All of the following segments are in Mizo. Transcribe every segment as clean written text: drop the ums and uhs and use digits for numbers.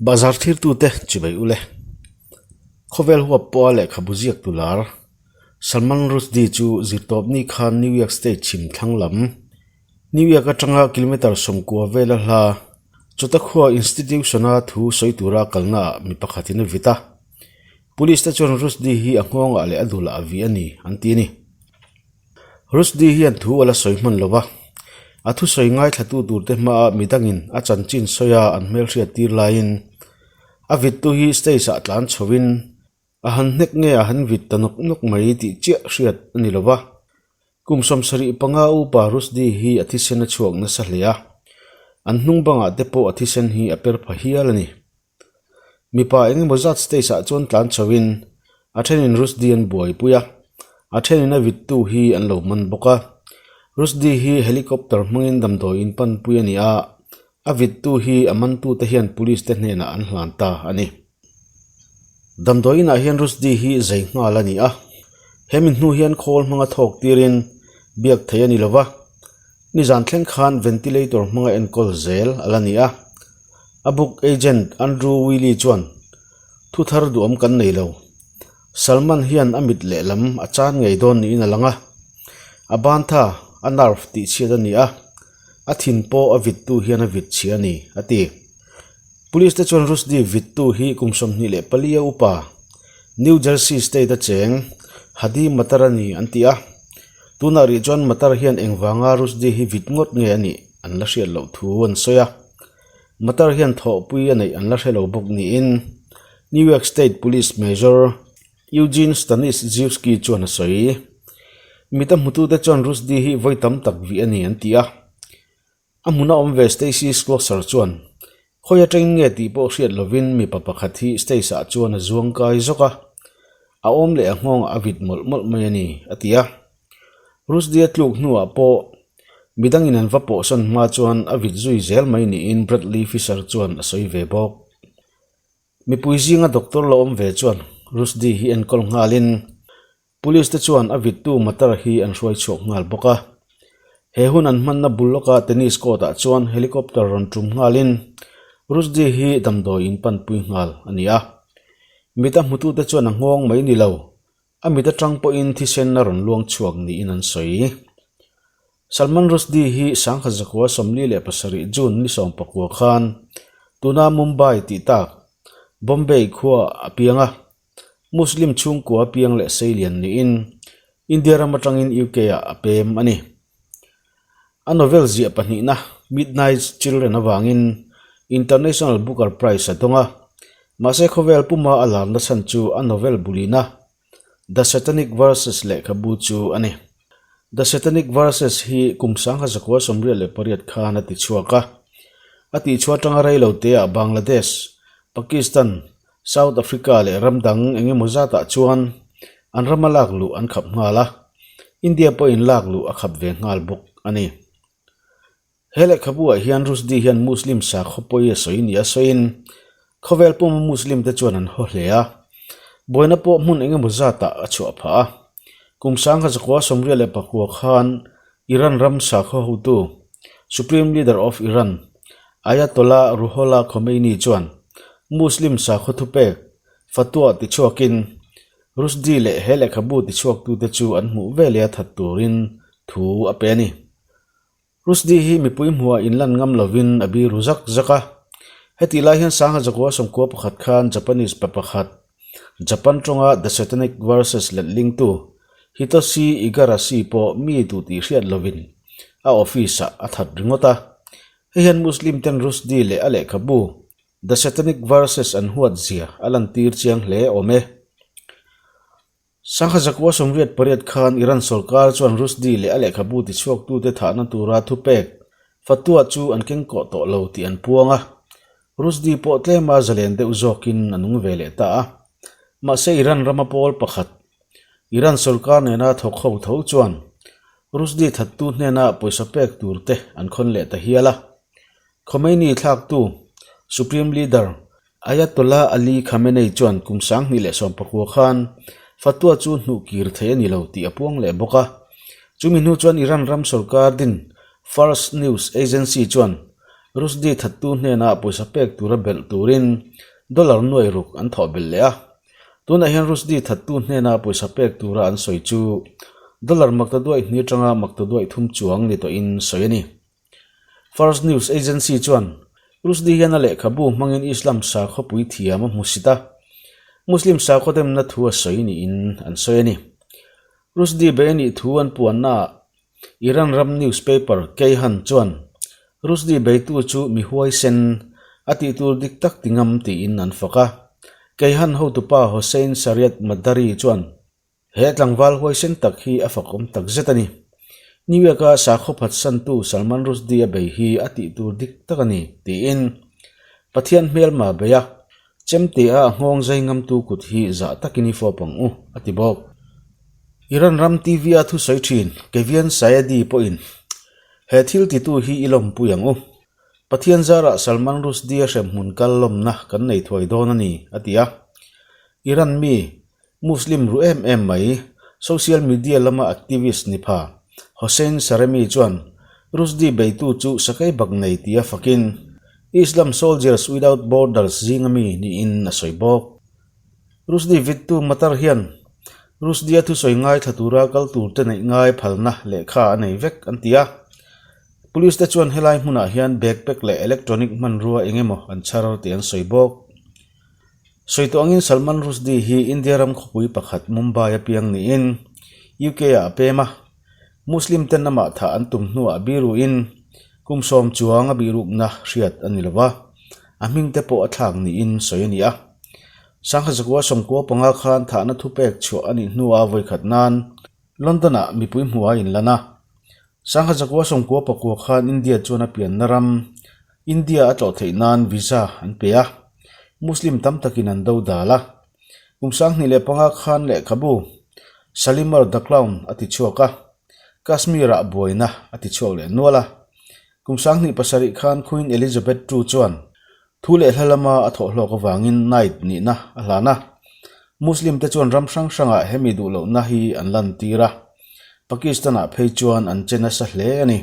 Bahzar thirtute chibai ule. Khawvel huap pawha lehkhabu ziak tu lar Salman Rushdie chu zirtawpni khan New York State chhim thlang lam New York atanga kilometre 90 vela hla Chautauqua Institution-a thu sawi tura kalnaah mi pakhatin a vit a. Police te chuan Rushdie hi a nghawngah leh a dulah a vi a ni an ti a ni. Rushdie hian thu a la sawi hman lo va, a thusawi ngaithlatu turte hmaah midangin a chanchin sawia an hmelhriat tir laiin a vittu hi stage-ah tlan chhoin a han hnek nge a han vit ta nawk nawk mai tih chiah hriat a ni lo va. Kum 75 upa Rushdie hi a thisen a chhuak nasa hle a, an hnung bangah te pawh a thisen hi a per pha hial a ni. Mipa eng emaw zat stage ah chuan tlan chho in a thenin Rushdie an buaipui a, a thenin a vittu hi an lo man bawk a. Rushdie hi helicopter hmangin damdawi in panpui a ni a, a vittu hi a mantu te hian police te hnenah an hlan ta a ni. Damdawi inah hian Rushdie hi zai nghal a ni a, hemi hnu hian khawl hmanga thawk tirin biak theih a ni lo va, nizan thleng khan ventilator hmanga enkawl zel a la ni a. A book agent Andrew Wylie chuan, Thu thar duhawm kan nei lo. Salman hian a mit lehlam a chan ngei dawn niin a lang a. A ban tha, a nerve tih chhiat a ni a, a thin pawh a vittu hian a vit chhia a ni, a ti. Police te chuan Rushdie vittu hi kum 24 a upa, New Jersey state a cheng Hadi Matar a ni an ti a. Tunah rih chuan Matar hian engvanga Rushdie hi vit ngawt nge a nih an la hriat loh thu an sawi a. Matar hian thawhpui a neih an la hre lo bawk niin New York State Police Major Eugene Staniszewski chuan a sawi. Mita hmutute chuan Rushdie hi vawi tam tak vih a ni an ti a. A hmuna awm ve Stacey Schlosser chuan, Khawi atangin nge tih pawh hriat lovin mipa pakhat hi stage ah chuan a zuang kai zawk a, a awm leh a nghawngah a vit mawlh mawlh mai a ni, a ti a. Rushdie a tluk hnuah pawh midangin an va pawhsan hma chuan a vit zui zel mai niin Bradley Fischer chuan a sawi ve bawk. Mipui zinga doctor la awm ve chuan Rushdie hi enkawl nghalin Police te chuan a vittu Matar hi an hruai chhuak nghal bawk a. He hun an hmanna bul lawka tennis court ah chuan helicopter rawn tum nghalin Rushdie hi damdawi in panpui nghal a ni a. Mit a hmutute chuan a nghawng mai ni lo, a mit atang pawhin thisen a rawn luang chhuak niin an sawi. Salman Rushdie hi 1947 June ni 19 khan tuna Mumbai tih tak Bombay khua a piang a. Muslim chhungkua piang leh seilian niin India ram atangin UK ah a pem a ni. A novel ziah pahnihna Midnight's Children avangin International Booker Prize a dawng a, mahse khawvel puma a larna chhan chu a novel bulina The Satanic Verses lehkhabu chu a ni. The Satanic Verses hi kum 1998 khan a tichhuak a, a tihchhuah atanga reiloteah Bangladesh, Pakistan, South Africa leh ram dang eng emaw zatah chuan an rama lak luh an khap nghal a, India pawhin lak luh a khap ve nghal bawk a ni. He lehkhabu ah hian Rushdie hian Muslim sakhaw pawi a sawi nia sawiin khawvel puma Muslim te chuan an haw hle a, buaina pawh hmun eng emaw zatah a chhuah phah a. Kum 1989 khan Iran ram sakhaw hotu, Supreme Leader of Iran, Ayatollah Ruhollah Khomeini chuan Muslim sakhaw thupek, fatwa tichhuakin Rushdie leh he lehkhabu tichhuaktute chu an hmuh veleh a that turin thu a pe a ni. Rushdie hi mipui hmuhah inlan ngam lovin a biru zak zak a. Hetih lai hian 1991 khan Japanese pa pakhat, Japan tawnga The Satanic Verses letlingtu Hitoshi Igarashi pawh mi duh tih hriat lovin a office-ah a that ringawt a. Hei hian Muslim ten Rushdie leh a lehkhabu The Satanic Verses an huat zia a lantir chiang hle awm e. 1988 khan Iran sorkar chuan Rushdie leh a lehkhabu tichhuaktute thahna tura thupek, fatwa chu an keng kawh tawh lo tih an puang a. Rushdie pawh tlema zalen deuh zawkin a nung ve leh ta a. Mahse Iran rama pawl pakhat, Iran sorkar nena thawk ho tho chuan Rushdie thattu hnena pawisa pek turte an khawn leh ta hial a. Khomeini thlaktu, Supreme Leader, Ayatollah Ali Khamenei chuan kum 2019 khan fatwa chu hnuh kir thei a ni lo tih a puang leh bawk a. Chumi hnu chuan Iran ram sorkar din Fars News Agency chuan Rushdie thattu hnena pawisa pek tura belh turin dollar nuai ruk an thawh belh leh a. Tunah hian Rushdie thattu hnena pawisa pek tura an sawi chu dollar makta duaih hnih atanga makta duaih thum chuang ni tawhin sawi a ni. Fars News Agency chuan Rushdie hian a lehkhabu hmangin Islam sakhaw puithiam a hmusit a, Muslim sakhaw demna thu a sawi niin an sawi a ni. Rushdie bei a nih thu an puannaah Iran ram newspaper Kayhan chuan Rushdie beitu chu mi huaisen a tih tur dik tak ti ngam tiin an fak a. Kayhan hotupa Hossein Shariat Madari chuan He tlangval huaisen tak hi a fakawm tak zet a ni. New York-a sakhaw phatsantu Salman Rushdie a bei hi a tih tur dik tak a ni, tiin Pathian hmelma bei a, chemte-a a nghawng zai ngamtu kut hi zah takin i fawp ang u, a ti bawk. Iran ram TV-a thusawi thin Kevian Sayadi pawhin he thil titu hi i lawmpui ang u. Pathian zarah Salman Rushdie-a hremhmun kal lawmna kan nei thuai dawn a ni, a ti a. Iran mi Muslim ru em em mai, social media lama activist ni pha Hossein Saremi chuan Rushdie beitu chu sakei bak nei tia fakin Islam Soldiers Without Borders zinga mi niin a sawi bawk. Rushdie vittu Matar hian Rushdie-a thusawi ngaithla tura kal turte neih ngai phalna lehkha a nei vek an ti a. Police te chuan helai hmunah hian backpack leh electronic hmanrua eng emaw an chhar tih an sawi bawk. Sawi tawh angin Salman Rushdie hi India ram khawpui pakhat Mumbai a piang niin UK-ah a pem a, Muslim ten amah thah an tum hnuah biruin kum sawm chuang a bihrukna hriat a ni lo va, a hming te pawh a thlak niin sawi a ni a. Sangha zakua sawmkua panga khan thahna thupek chhuah a nih hnuah vawikhat nan London-ah mipui hmuh a inlan a. Sangha zakua sawmkua pakua khan India chuan a pianna ram India a tlawh theih nan visa an pe a, Muslim tam takin an do dal a. Kum 2005 khan lehkhabu Shalimar the Clown a ti chhuak a, Kashmir-ah buaina a ti chhuak leh nual a. Kum 2007 khan Queen Elizabeth ii chuan thu leh hla lama a thawh hlawk avangin Knight nihna a hlan a. Muslim te chuan ram hrang hrangah hemi duh lohna hi an lantir a, Pakistan-ah phei chuan an che nasa hle a ni.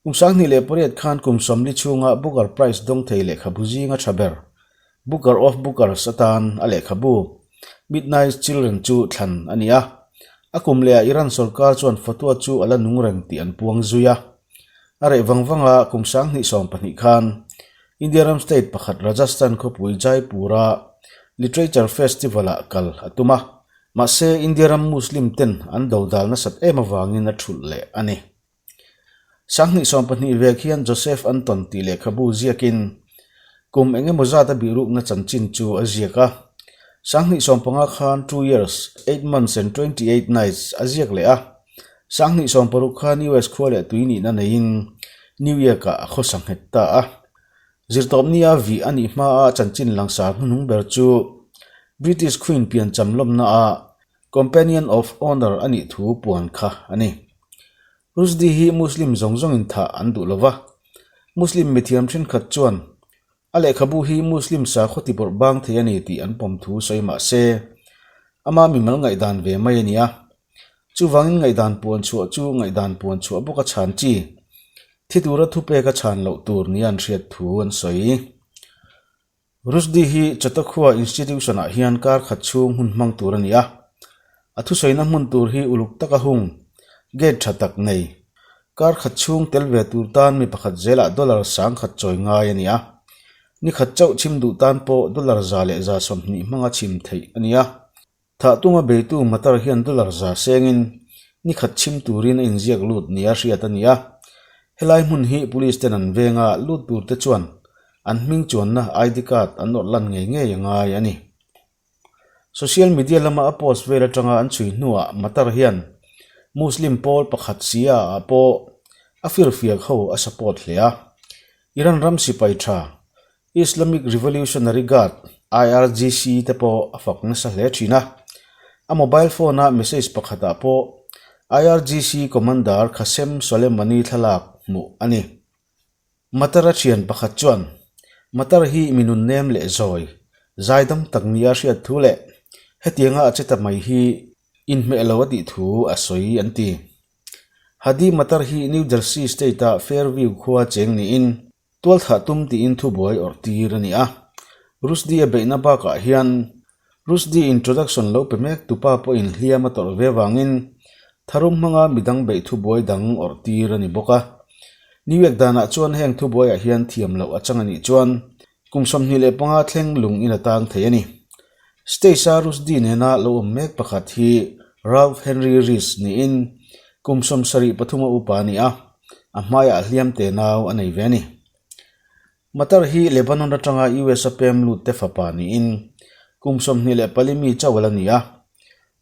Kum 2008 khan kum 40 chhunga Booker Prize dawng thei lehkhabu zinga tha ber, Booker of Bookers atan a lehkhabu, Midnight Children chu thlan a ni a. A kum lehah Iran sorkar chuan fatwa chu a la nung reng tih an puang zui a. A reh vang vanga kum 2012 khan India ram state pakhat Rajasthan khawpui Jaipur-a Literature Festival-ah kal a tum a, mahse India ram Muslim ten an dodal nasat em avangin a thulh leh a ni. 2012 vek hian Joseph Anton tih lehkhabu ziakin kum eng emaw zat a bihrukna chanchin chu a ziak a. 2015 khan Two Years, Eight Months and 28 Nights a ziak leh a. 2016 khan US khua leh tui nihna neiin New York-ah a khawsa nghet ta a. Zirtawpnia vih a nih hmaa chanchin langsar hnuhnung ber chu British Queen piancham lawmnaah Companion of Honour a nih thu puan kha a ni. Rushdie hi Muslim zawng zawngin thah an duh lo va, Muslim mithiam thenkhat chuan a lehkhabu hi Muslim sakhaw tibawrh bang thei a ni tih an pawm thu sawi mah se, ama mimal ngaihdan ve mai a ni a. Chuvangin ngaihdan puan chhuah chu ngaihdan puan chhuah bawk a chhan chi, thi tura thupek a chhan loh tur nia an hriat thu an sawi. Rushdie hi Chautauqua Institution-ah hian kar khat chhung hun hmang tur a ni a. A thusawina hmun tur hi uluk taka hung, gate tha tak nei. Kar khat chhung tel ve tur tan mi pakhat zelah dollar 10,000 chawi ngai a ni a. Ni khat chauh chhim duh tan pawh dollar 120 hmanga chhim theih a ni a. Thah tunga beitu Matar hian dollar za sengin ni khat chhim turin a inziak lut nia hriat a ni a. Helai hmun hi police ten an venga lut turte chuan an hming chuanna ID card an awrh lan ngei ngei a ngai a ni. Social media lama a post vel atanga an chhui hnuah Matar hian Muslim pawl pakhat Shia ah pawh a firfiak ho a support hle a. Iran ram sipai tha Islamic Revolutionary Guard, IRGC, te pawh a fak nasa hle thin a. A mobile phone-a message pakhatah pawh IRGC Commander Qasem Soleimani thlalak hmuh a ni. Matar-a thian pakhat chuan, Matar hi mi nunnem leh zawi, zaidam tak nia hriat thu leh hetianga a che ta mai hi inhmeh lo a tih thu a sawi an ti. Hadi Matar hi New Jersey state-a Fairview khua cheng niin. Tualthah tum tiin thubuai awrh tir a ni a. Rushdie a beihna bakah hian Rushdie introduction lo pe mek tupa pawhin hliam a tawrh ve vangin tharum hmanga midang beih thubuai dang awrh tir a ni bawk a. New York danah chuan heng thubuaiah hian thiam loh a chang a nih chuan kum 25 thleng lung in a tang thei a ni. Stage-a Rushdie nena lo awm mek pakhat hi Ralph Henry Rees niin kum 73 a upa a ni a. A hmaiah hliam te nau a nei ve a ni. Matar hi Lebanon atanga US a pem lut te fapa niin kum 24 mi chauh a la ni a.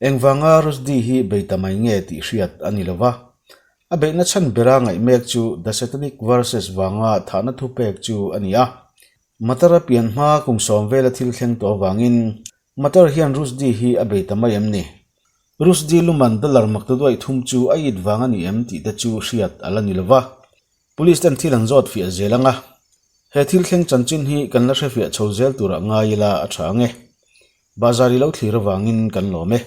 Engvanga Rushdie hi bei ta mai nge tih hriat a ni lo va. A beihna chhan bera ngaih mek chu The Satanic Verses vanga thahna thupek chu a ni a. Matar a pian hma kum sawm vela thil thleng tawh avangin Matar hian Rushdie hi a bei ta mai em ni? Rushdie luman dollar makta duaih thum chu a it vang a ni em tih te chu hriat a la ni lo va. Police ten thil an zawt fiah zel ang a. He thil thleng chanchin hi kan la hrefiah chho zel turah ngai ila a tha ang e. Bazar i lo thlir avangin kan lawm e.